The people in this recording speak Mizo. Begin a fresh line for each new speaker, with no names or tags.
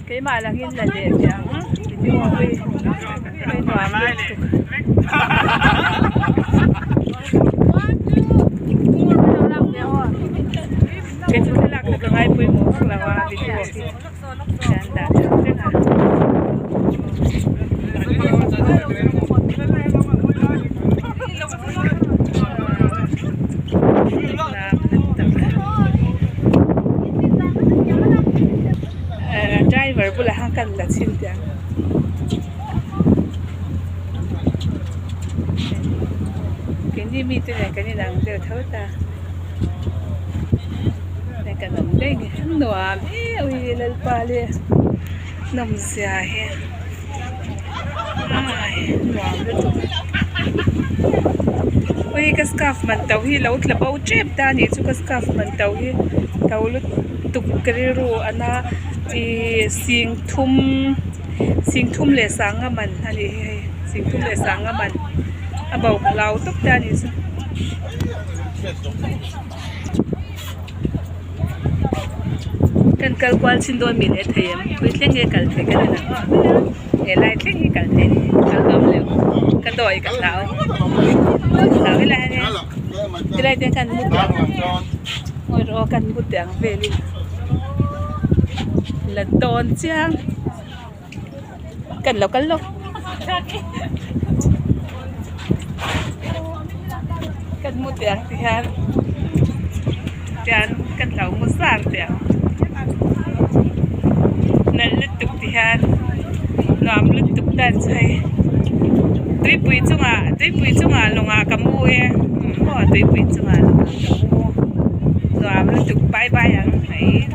Keimah langin la leh teh ang video hi hei nuam lutuk. Kei chu thlalak kha ka ngai pawimawh vak lo a video hi kan dah tha vek a. Driver bulah khan kan la chhin teh ang keini mite nen kan inang deuh tho ta hei kan awm daih a ni nuam em a ni lalpa le nawmzia hi ai nuam lutuk ui ka scarf man to hi lo tla bo tep ta a nih chu ka scarf man to hi to lutuk ka rilru a na ihh sing thum sing thum leh sanga man a nih hi hei sing thum leh sanga man a bo hlau tawp ta a nih chu. Kan kal kual chin dawn mi leh thei em thui thleng nge kal thei ka ni lo he lai thleng hi kal thei ni kal ngam lo ka dawi ka hlau hlau helai hian helai te khan mu teh ang ngawi rawh aw kan mu teh ang velin la dawn chiang kan lo kal lawk kan mu teh ang ti hian tian kan lo mu zar teh ang nalh lutuk ti hian nuam lutuk ta chu hei tuipui chungah tuipui chungah lawngah ka mu e aw tuipui chungah lawngah ka mu nuam lutuk bye bye ang hei.